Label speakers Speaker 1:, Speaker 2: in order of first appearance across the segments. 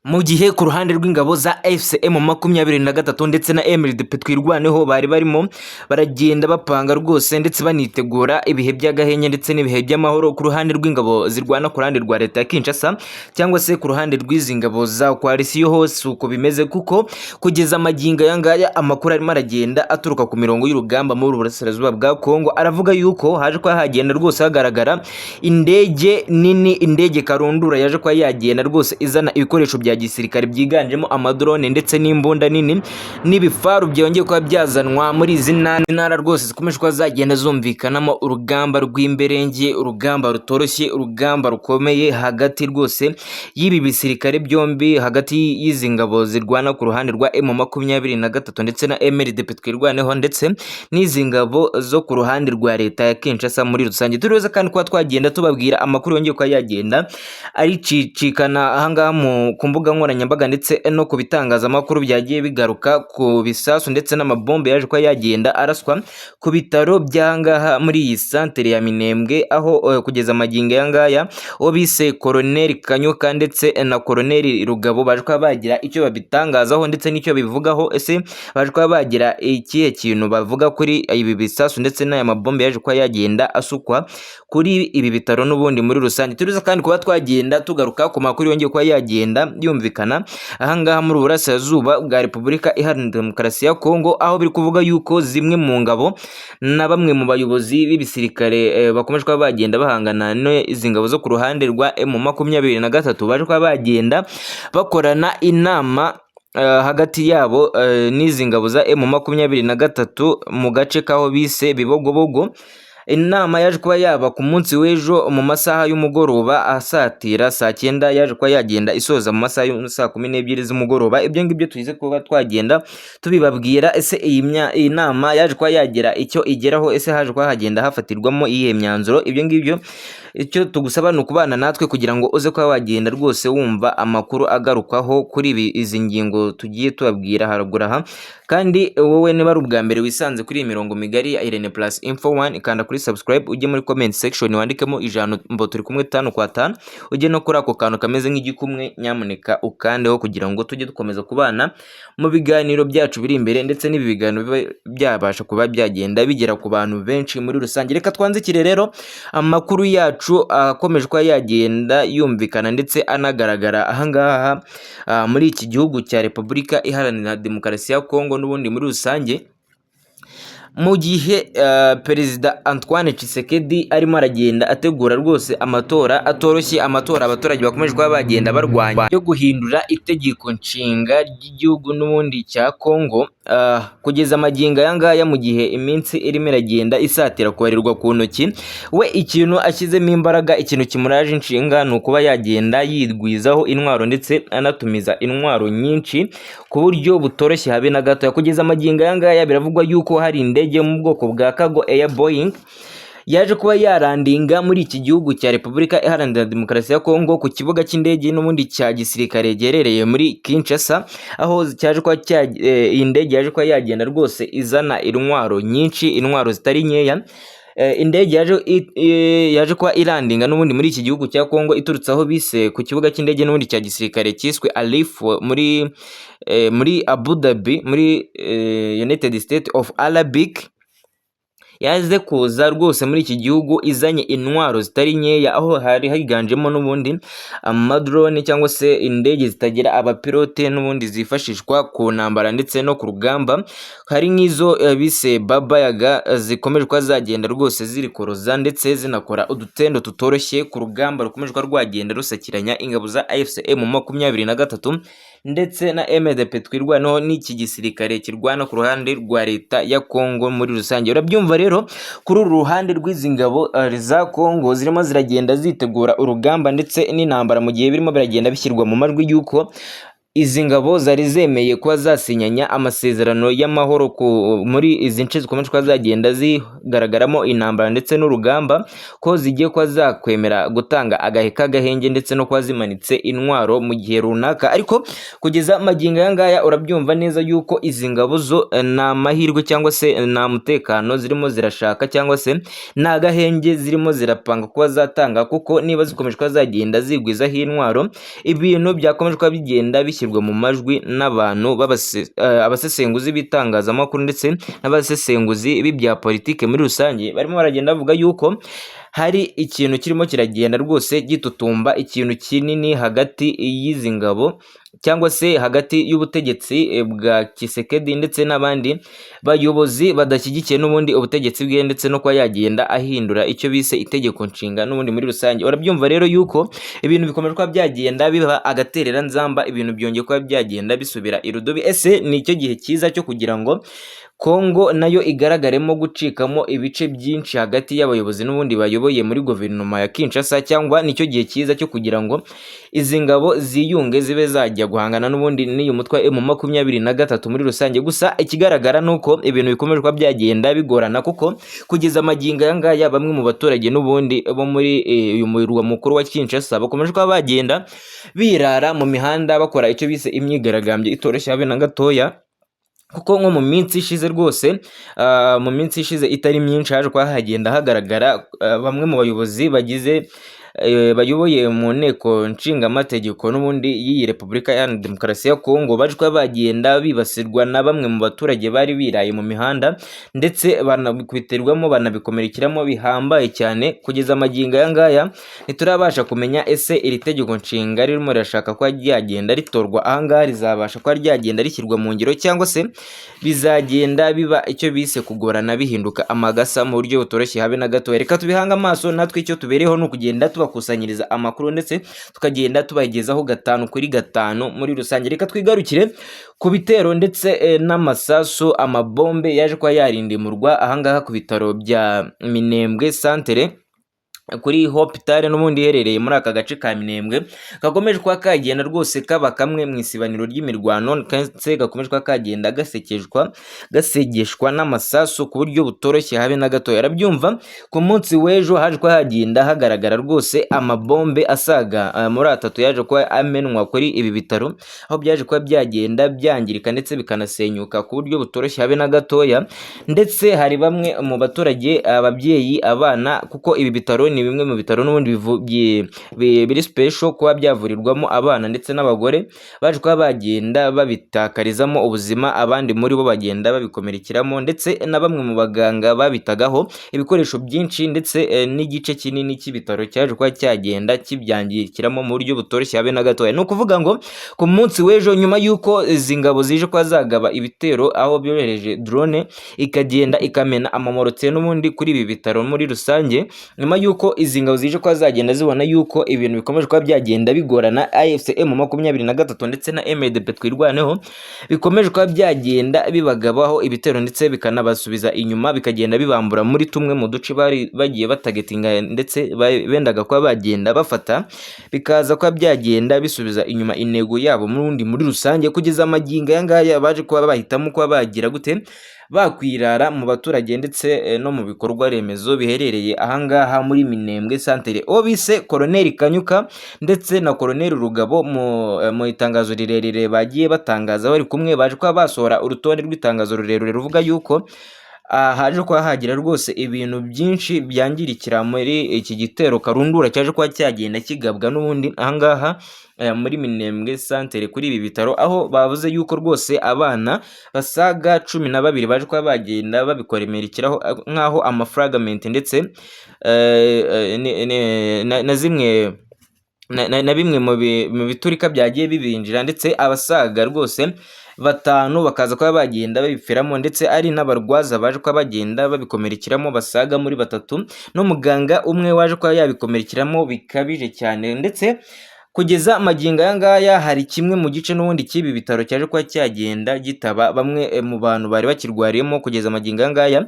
Speaker 1: Mu gihe ku ruhande rw'ingabo za AFC M23 ndetse na MRDP Twirwaneho bari barimo baragenda bapanga rwose ndetse banitegura ibihe by'agahenge ndetse n'ibihe by'amahoro, ku ruhande rw'ingabo zirwana ku ruhande rwa leta ya Kinshasa cyangwa se ku ruhande rw'izi ngabo za coalition hose uko bimeze, kuko kugeza amagingo aya ngaya amakuru arimo aragenda aturuka ku mirongo y'urugamba muri Burasirazuba bwa Kongo aravuga yuko haje kuba hagenda rwose hagaragara indege nini, indege karundura yaje kuba yagenda rwose izana ibikoresho bya gisirikare byiganjemo amadrone ndetse n'imbunda nini n'ibifaru byongeye kuba byazanwa muri izi ntara rwose zikomeje kuba zagenda zumvikanamo urugamba rw'imberenge, urugamba rutoroshye, urugamba rukomeye hagati rwose y'ibi bisirikare byombi, hagati y'izi ngabo zirwana ku ruhande rwa M23 ndetse na MRDP Twirwaneho ndetse n'izi ngabo zo ku ruhande rwa leta ya Kinshasa muri rusange. Turibuze kandi kuba twagenda tubabwira amakuru yongeye kuba yagenda aricicikana ahangaha ku mbuga nkoranyambaga ndetse no ku bitangazamakuru byagiye bigaruka ku bisasu ndetse n'amabombe yaje kuba yagenda araswa ku bitaro by'ahangaha muri iyi santere ya Minembwe, aho kugeza amagingo aya ngaya uwo bise Koroneli Kanyuka ndetse na Koroneli Rugabo baje kuba bagira icyo babitangazaho ndetse n'icyo bivugaho. Ese baje kuba bagira ikihe kintu bavuga kuri ibi bisasu ndetse n'aya mabombe yaje kuba yagenda asukwa kuri ibi bitaro n'ubundi muri rusange? Turiza kandi kuba twagenda tugaruka ku makuru yongeye kuba yagenda yumvikana ahangaha muri Burasirazuba bwa Repubulika Iharanira Demokarasi ya Kongo, aho biri kuvuga yuko zimwe mu ngabo na bamwe mu bayobozi b'ibisirikare bakomeje kuba bagenda bahangana n'izi ngabo zo ku ruhande rwa M23 baje kuba bagenda bakorana inama hagati yabo n'izi ngabo za M23 mu gace k'aho bise Bibogobogo. Inama yaje kuba yaba ku munsi w'ejo mu masaha y'umugoroba asatira saa 9, yaje kuba yagenda isoza mu masaha ya saa 12 z'umugoroba. Ibyo ngibyo tuze kuba twagenda tubibabwira. Ese iyi nama yaje kuba yagira icyo igeraho? Ese haje kuba hagenda hafatirwamo iyihe myanzuro? Ibyo ngibyo icyo tugusaba ni ukubana natwe kugira ngo uze kuba wagenda rwose wumva amakuru agarukwaho kuri izi ngingo tugiye tubabwira haruguru aha. Kandi wowe niba ari ubwa mbere wisanze kuri iyi mirongo migari ya Irene Plus Info One, kanda kuri subscribe, ujye muri comment section wandikemo ijambo "turi kumwe tanu kwa tanu", ujye no kuri ako kantu kameze nk'igikumwe, nyamuneka ukandeho kugira ngo tujye dukomeza kubana mu biganiro byacu biri imbere, ndetse n'ibi biganiro bibe byabasha kuba byagenda bigera ku bantu benshi muri rusange. Reka twanzikire rero amakuru yacu akomeje kuba yagenda yumvikana ndetse anagaragara ahangaha muri iki gihugu cya Repubulika Iharanira Demokarasi ya Kongo n'ubundi muri rusange. Mu gihe Perezida Antoine Tshisekedi arimo aragenda ategura rwose amatora atoroshye, amatora abaturage bakomeje kuba bagenda barwanya yo guhindura itegeko nshinga ry'igihugu n'ubundi cya Kongo, kugeza amagingo aya ngaya, mu gihe iminsi irimo iragenda isatira kubarirwa ku ntoki, we ikintu ashyizemo imbaraga, ikintu kimuraje inshinga ni ukuba yagenda yigwizaho intwaro ndetse anatumiza intwaro nyinshi ku buryo butoroshye habe na gato. Kugeza amagingo aya ngaya biravugwa yuko hari indege yo mu bwoko bwa cargo Air Boeing yaje kuba yarandinga muri iki gihugu cya Repubulika Iharanira Demokarasi ya Kongo ku kibuga cy'indege n'ubundi cya gisirikare giherereye muri Kinshasa, aho cyaje kuba iyi ndege yaje kuba yagenda rwose izana intwaro nyinshi, intwaro zitari nkeya. Indege yaje kuba irandinga n'ubundi muri iki gihugu cya Kongo iturutse aho bise ku kibuga cy'indege n'ubundi cya gisirikare cyiswe Alif muri Abu Dhabi muri United States of Arabic, yaje kuza rwose muri iki gihugu izanye intwaro zitari nkeya, aho hari higanjemo n'ubundi amadrone cyangwa se indege zitagira abapilote n'ubundi zifashishwa ku ntambara ndetse no ku rugamba. Hari nk'izo bise Baba Yaga zikomeje kuba zagenda rwose zirikoroza ndetse zinakora udutendo tutoroshye ku rugamba rukomeje kuba rwagenda rusakiranya ingabo za AFC M23 ndetse na MDP Twirwaneho n'iki gisirikare kirwana ku ruhande rwa leta ya Kongo muri rusange. Urabyumva rero, kuri uru ruhande rw'izi ngabo za Kongo zirimo ziragenda zitegura urugamba ndetse n'intambara, mu gihe birimo biragenda bishyirwa mu majwi y'uko Izi ngabo zari zemeye kuba zasinyanya amasezerano y'amahoro muri izi nce zikomeje kuba zagenda zigaragaramo intambara ndetse n'urugamba, ko zigiye kuba zakwemera gutanga agahe k'agahenge ndetse no kuba zimanitse intwaro mu gihe runaka. Ariko kugeza magingo aya ngaya urabyumva neza yuko izi ngabo zo nta mahirwe cyangwa se nta mutekano zirimo zirashaka, cyangwa se nta gahenge zirimo zirapanga kuba zatanga, kuko niba zikomeje kuba zagenda zigwizaho intwaro, ibintu byakomeje kuba bigenda bishyirwa mu majwi n'abantu abasesenguzi b'itangazamakuru ndetse n'abasesenguzi b'ibya politike muri rusange, barimo baragenda bavuga yuko hari ikintu kirimo kiragenda rwose gitutumba, ikintu kinini hagati y'izi ngabo cyangwa se hagati y'ubutegetsi bwa Tshisekedi ndetse n'abandi bayobozi badashyigikiye n'ubundi ubutegetsi bwe, ndetse no kuba yagenda ahindura icyo bise itegeko nshinga n'ubundi muri rusange. Urabyumva rero yuko ibintu bikomeje kuba byagenda biba agatereranzamba, ibintu byongeye kuba byagenda bisubira irudubi. Ese ni icyo gihe cyiza cyo kugira ngo Kongo nayo igaragaremo gucikamo ibice byinshi hagati y'abayobozi n'ubundi bayoboye muri guverinoma ya Kinshasa, cyangwa nicyo gihe cyiza cyo kugira ngo izi ngabo ziyunge, zibe zajya guhangana n'ubundi n'uyu mutwe wa M23 muri rusange? Gusa ikigaragara ni uko ibintu bikomeje kuba byagenda bigorana, kuko kugeza magingo aya ngaya bamwe mu baturage n'ubundi bo muri uyu murwa mukuru wa Kinshasa bakomeje kuba bagenda birara mu mihanda, bakora icyo bise imyigaragambyo itoroshye habe na gatoya, kuko nko mu minsi ishize rwose, mu minsi ishize itari myinshi, haje kuba hagenda hagaragara bamwe mu bayobozi bagize bayoboye mu nteko nshingamategeko n'ubundi y'iyi Repubulika Iharanira Demokarasi ya Kongo baje kuba bagenda bibasirwa na bamwe mu baturage bari biraye mu mihanda, ndetse banabikubitirwamo, banabikomerekeramo bihambaye cyane. Kugeza amagingo aya ngaya ntiturabasha kumenya ese iri tegeko nshinga ririmo rirashaka kuba ryagenda ritorwa aha ngaha rizabasha kuba ryagenda rishyirwa mu ngiro, cyangwa se bizagenda biba icyo bise kugorana, bihinduka amagasa mu buryo butoroshye habe na gato. Reka tubihange amaso natwe, icyo tubereyeho ni ukugenda tubakusanyiriza amakuru ndetse tukagenda tubagezaho gatanu kuri gatanu muri rusange. Reka twigarukire ku bitero ndetse n'amasasu, amabombe yaje kuba yarindimurwa ahangaha ku bitaro bya Minembwe Santere, kuri hôpital n'ubundi iherereye muri aka gace ka Minembwe, gakomeje kuba kagenda rwose kaba kamwe mu isibaniro ry'imirwano, ndetse gakomeje kuba kagenda gasekeshwa, gasegeshwa n'amasasu ku buryo butoroshye habe na gato. Arabyumva, ku munsi w'ejo haje kuba hagenda hagaragara rwose amabombe asaga muri atatu yaje kuba amenwa kuri ibi bitaro, aho byaje kuba byagenda byangirika ndetse bikanasenyuka ku buryo butoroshye habe na gatoya. Ndetse hari bamwe mu baturage, ababyeyi, abana, kuko ibi bitaro ni bimwe mu bitaro n'ubundi biri special kuba byavurirwamo abana ndetse n'abagore, baje kuba bagenda babitakarizamo ubuzima, abandi muri bo bagenda babikomerekeramo, ndetse na bamwe mu baganga babitagaho ibikoresho byinshi, ndetse n'igice kinini cy'ibitaro cyaje kuba cyagenda kibyangirikiramo mu buryo butoroshye habe na gatoya. Ni ukuvuga ngo ku munsi w'ejo, nyuma y'uko izi ngabo zije kuba zagaba ibitero, aho byohereje drone ikagenda ikamena amamorotse n'ubundi kuri ibi bitaro muri rusange, nyuma y'uko izi ngabo zije kuba zagenda zibona yuko ibintu bikomeje kuba byagenda bigorana, AFC M23 ndetse na MRDP Twirwaneho bikomeje kuba byagenda bibagabaho ibitero ndetse bikanabasubiza inyuma, bikagenda bibambura muri tumwe mu duce bari bagiye batagetinga ndetse bendaga kuba bagenda bafata, bikaza kuba byagenda bisubiza inyuma intego yabo murundi muri rusange. Kugeza amagingo aya ngaya baje kuba bahitamo kuba bagira gute, bakwirara mu baturage ndetse no mu bikorwa remezo biherereye ahangaha muri Minembwe Santere. Uwo bise Koroneli Kanyuka ndetse na Koroneli Rugabo, mu itangazo rirerire bagiye batangaza bari kumwe, baje kuba basohora urutonde rw'itangazo rurerure ruvuga yuko haje kuba hagira rwose ibintu byinshi byangirikira muri iki gitero karundura cyaje kuba cyagenda kigabwa n'ubundi ahangaha muri Minembwe Santere kuri ibi bitaro, aho bavuze yuko rwose abana basaga 12 baje kuba bagenda babikomerekeraho, nk'aho amafragment ndetse na zimwe na bimwe mu biturika byagiye bibinjira, ndetse abasaga rwose batanu bakaza kuba bagenda babipfiramo, ndetse ari n'abarwaza baje kuba bagenda babikomerekeramo basaga muri batatu, n'umuganga umwe waje kuba yabikomerekeramo bikabije cyane. Ndetse Kugeza magingo aya ngaya hari kimwe mu gice n'ubundi cy'ibi bitaro cyaje kuba cyagenda gitaba bamwe mu bantu bari bakirwariyemo. Kugeza magingo aya ngaya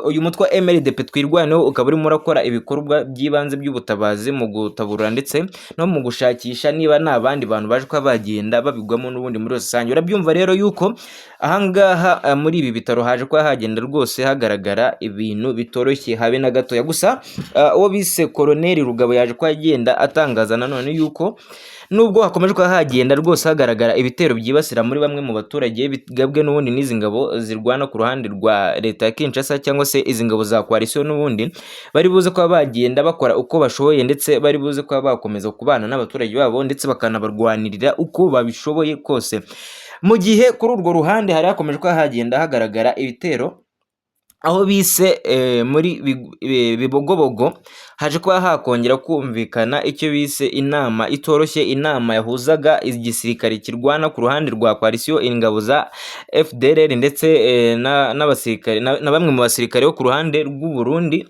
Speaker 1: uyu mutwe wa MRDP Twirwaneho ukaba urimo urakora ibikorwa by'ibanze by'ubutabazi mu gutabura ndetse no mu gushakisha niba nta bandi bantu baje kuba bagenda babigwamo n'ubundi muri rusange. Urabyumva rero yuko ahangaha muri ibi bitaro haje kuba hagenda rwose hagaragara ibintu bitoroshye habe na gatoya. Gusa uwo bise Koloneli Rugabo yaje kuba agenda atangaza nanone yuko nubwo hakomeje kuba hagenda rwose hagaragara ibitero byibasira muri bamwe mu baturage bigabwe n'ubundi n'izi ngabo zirwana ku ruhande rwa leta ya Kinshasa cyangwa se izi ngabo za coalition, n'ubundi bari buze kuba bagenda bakora uko bashoboye, ndetse bari buze kuba bakomeza kubana n'abaturage babo ndetse bakanabarwanirira uko babishoboye kose. Mu gihe kuri urwo ruhande hari hakomeje kuba hagenda hagaragara ibitero aho bise muri Bibogobogo, haje kuba hakongera kumvikana icyo bise inama itoroshye, inama yahuzaga igisirikare kirwana ku ruhande rwa coalition, ingabo za FDLR, ndetse n'abasirikare na bamwe mu basirikare bo ku ruhande rw'u Burundi,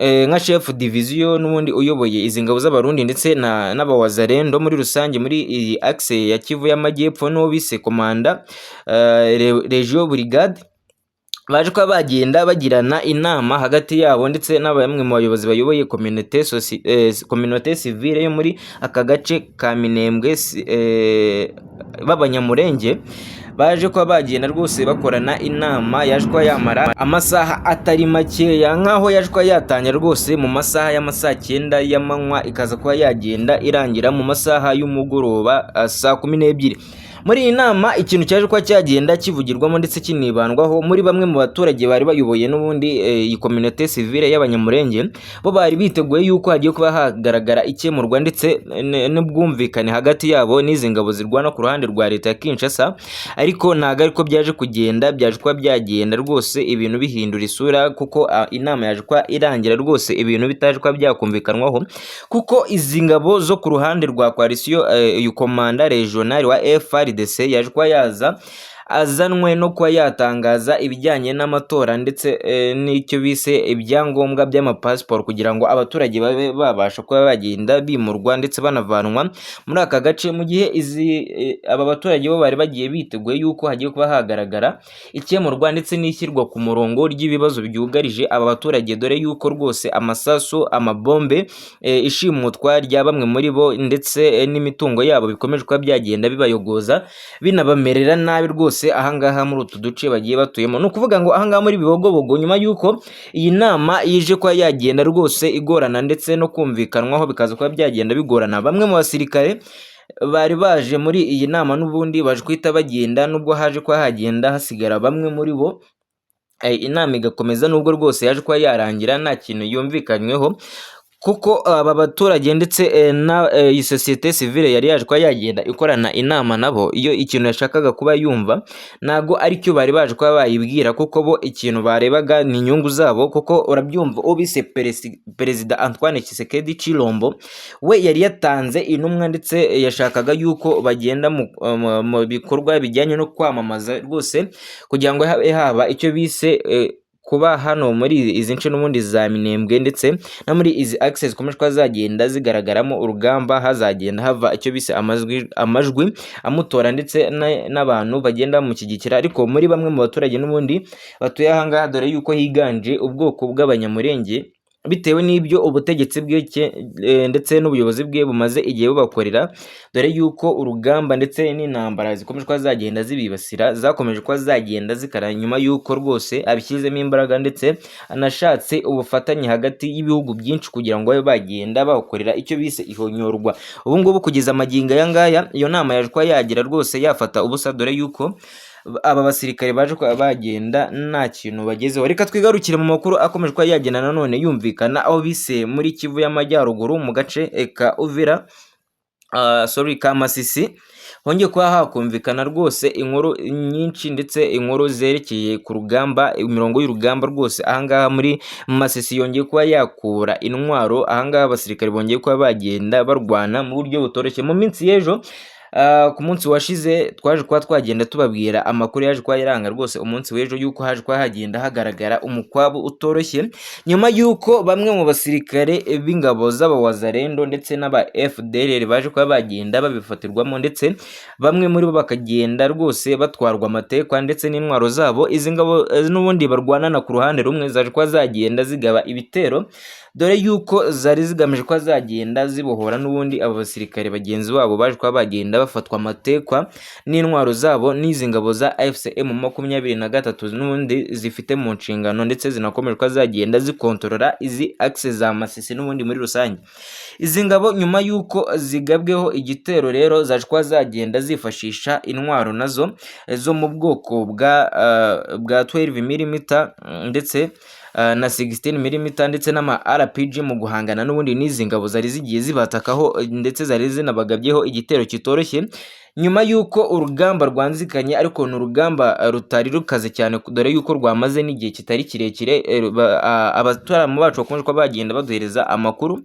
Speaker 1: nka chef division n'ubundi uyoboye izi ngabo z'Abarundi ndetse n'abawazalendo muri rusange muri iyi axe ya Kivu y'Amajyepfo, n'uwo bise commandant Region Brigade. Baje kuba bagenda bagirana inama hagati yabo ndetse na bamwe mu bayobozi bayoboye communauté civile yo muri aka gace ka Minembwe b'Abanyamurenge. Baje kuba bagenda rwose bakorana inama yaje kuba yamara amasaha atari makeya, nk'aho yaje kuba yatangira rwose mu masaha y'amasaa 9 y'amanywa, ikaza kuba yagenda irangira mu masaha y'umugoroba saa 12. Muri iyi nama ikintu cyaje kuba cyagenda kivugirwamo ndetse kinibandwaho muri bamwe mu baturage bari bayoboye n'ubundi iyi communauté civile y'Abanyamurenge, bo bari biteguye yuko hagiye kuba hagaragara ikemurwa ndetse n'ubwumvikane hagati yabo n'izi ngabo zirwana ku ruhande rwa leta ya Kinshasa, ariko ntabwo ariko byaje kugenda. Byaje kuba byagenda rwose ibintu bihindura isura, kuko inama yaje kuba irangira rwose ibintu bitaje kuba byakumvikanwaho, kuko izi ngabo zo ku ruhande rwa coalition, uyu commandant régional wa FARDC yaje kuba yaza azanwe no kuba yatangaza ibijyanye n'amatora ndetse n'icyo bise ibyangombwa by'amapasiporo kugira ngo abaturage babe babasha kuba bagenda bimurwa ndetse banavanwa muri aka gace, mu gihe izi aba baturage bo bari bagiye biteguye yuko hagiye kuba hagaragara ikemurwa ndetse n'ishyirwa ku murongo ry'ibibazo byugarije aba baturage, dore yuko rwose amasasu, amabombe, ishimutwa rya bamwe muri bo ndetse n'imitungo yabo bikomeje kuba byagenda bibayogoza, binabamerera nabi rwose ahangaha muri utu duce bagiye batuyemo. Ni ukuvuga ngo ahangaha muri Bibogobogo, nyuma y'uko iyi nama ije kuba yagenda rwose igorana ndetse no kumvikanwaho bikaza kuba byagenda bigorana, bamwe mu basirikare bari baje muri iyi nama n'ubundi baje guhita bagenda, nubwo haje kuba hagenda hasigara bamwe muri bo, inama igakomeza, nubwo rwose yaje kuba yarangira nta kintu yumvikanyweho, kuko aba baturage ndetse na iyi sosiyete sivile yari yaje kuba yagenda ikorana inama nabo, iyo ikintu yashakaga kuba yumva ntabwo aricyo bari baje kuba bayibwira, kuko bo ikintu barebaga ni inyungu zabo. Kuko urabyumva, uwo bise Perezida Antoine Tshisekedi Tshilombo we yari yatanze intumwa ndetse yashakaga yuko bagenda mu bikorwa bijyanye no kwamamaza rwose kugira ngo habe haba icyo bise kuba hano muri izi nce n'ubundi za Minembwe ndetse no muri izi axes zikomeje kuba zagenda zigaragaramo urugamba, hazagenda hava icyo bise amajwi amutora ndetse n'abantu bagenda bamushyigikira. Ariko muri bamwe mu baturage n'ubundi batuye aha ngaha, dore yuko higanje ubwoko bw'Abanyamurenge, bitewe n'ibyo ubutegetsi bwe ndetse n'ubuyobozi bwe bumaze igihe bubakorera, dore yuko urugamba ndetse n'intambara zikomeje kuba zagenda zibibasira zakomeje kuba zagenda zikara nyuma yuko rwose abishyizemo imbaraga ndetse anashatse ubufatanye hagati y'ibihugu byinshi kugira ngo babe bagenda babakorera icyo bise ihonyorwa. Ubu ngubu kugeza magingo aya ngaya iyo nama yaje kuba yagira rwose yafata ubusa, dore yuko aba basirikare baje kuba bagenda nta kintu bagezeho. Reka twigarukire mu makuru akomeje kuba yagenda nanone yumvikana aho bise muri Kivu y'Amajyaruguru mu gace ka Uvira, sorry, ka Masisi. Hongeye kuba hakumvikana rwose inkuru nyinshi ndetse inkuru zerekeye ku rugamba, imirongo y'urugamba rwose ahangaha muri Masisi yongeye kuba yakura intwaro. Ahangaha abasirikare bongeye kuba bagenda barwana mu buryo butoroshye mu minsi y'ejo. Ku munsi washize twaje kuba twagenda tubabwira amakuru yaje kuba yaranga rwose umunsi w'ejo, yuko haje kuba hagenda hagaragara umukwabu utoroshye, nyuma y'uko bamwe mu basirikare b'ingabo z'abawazarendo ndetse n'aba FDLR baje kuba bagenda babifatirwamo, ndetse bamwe muri bo bakagenda rwose batwarwa amatekwa ndetse n'intwaro zabo. Izi ngabo n'ubundi barwanana ku ruhande rumwe zaje kuba zagenda zigaba ibitero, dore yuko zari zigamije kuba zagenda zibohora n'ubundi abo basirikare bagenzi babo baje kuba bagenda bafatwa amatekwa n'intwaro zabo n'izi ngabo za AFC M23, n'ubundi zifite mu nshingano ndetse zinakomeje kuba zagenda zikontorora izi axe za Masisi n'ubundi muri rusange. Izi ngabo nyuma y'uko zigabweho igitero rero, zaje kuba zagenda zifashisha intwaro nazo zo mu bwoko bwa 12 mm ndetse na 16 mm ndetse n'ama RPG mu guhangana n'ubundi n'izi ngabo zari zigiye zibatakaho, ndetse zari zinabagabyeho igitero kitoroshye. Nyuma y'uko urugamba rwanzikanye, ariko ni urugamba rutari rukaze cyane, dore y'uko rwamaze n'igihe kitari kirekire, abataramu bacu bakomeje kuba bagenda baduhereza amakuru,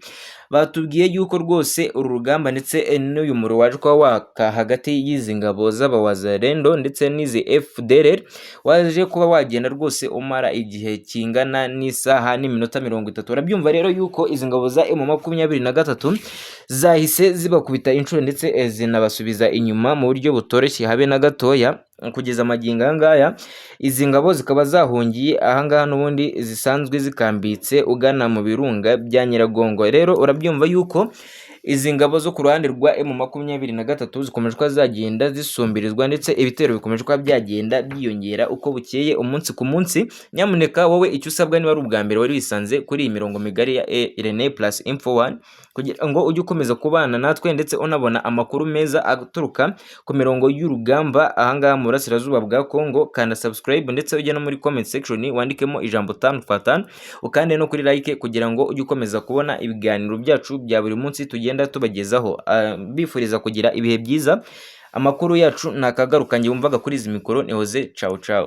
Speaker 1: batubwiye yuko rwose uru rugamba ndetse n'uyu muriro waje kuba waka hagati y'izi ngabo z'abawazarendo ndetse n'izi FDLR waje kuba wagenda rwose umara igihe kingana n'isaha n'iminota 30. Urabyumva rero yuko izi ngabo za M23 zahise zibakubita inshuro, ndetse zinabasubiza inyuma mu buryo butoroshye habe na gatoya. Kugeza amagingo aya ngaya, izi ngabo zikaba zahungiye ahangaha n'ubundi zisanzwe zikambitse ugana mu birunga bya Nyiragongo. Rero urabyumva yuko izi ngabo zo ku ruhande rwa M23 zikomeje kuba zagenda zisumbirizwa, ndetse ibitero bikomeje kuba byagenda byiyongera uko bukeye, umunsi ku munsi. Nyamuneka wowe icyo usabwa, niba ari ubwa mbere wari wisanze kuri iyi mirongo migari ya Irene Plus Info One, kugira ngo ujye ukomeza kubana natwe ndetse unabona amakuru meza aturuka ku mirongo y'urugamba ahangaha mu burasirazuba bwa Congo, kanda subscribe, ndetse ujye no muri comment section wandikemo ijambo tanu twa tanu, ukande no kuri like, kugira ngo ujye ukomeza kubona ibiganiro byacu bya buri munsi tugenda tubagezaho. Bifuriza kugira ibihe byiza. Amakuru yacu nakagaruka. Njye wumvaga kuri izi mikoro ni Jose. Ciao ciao.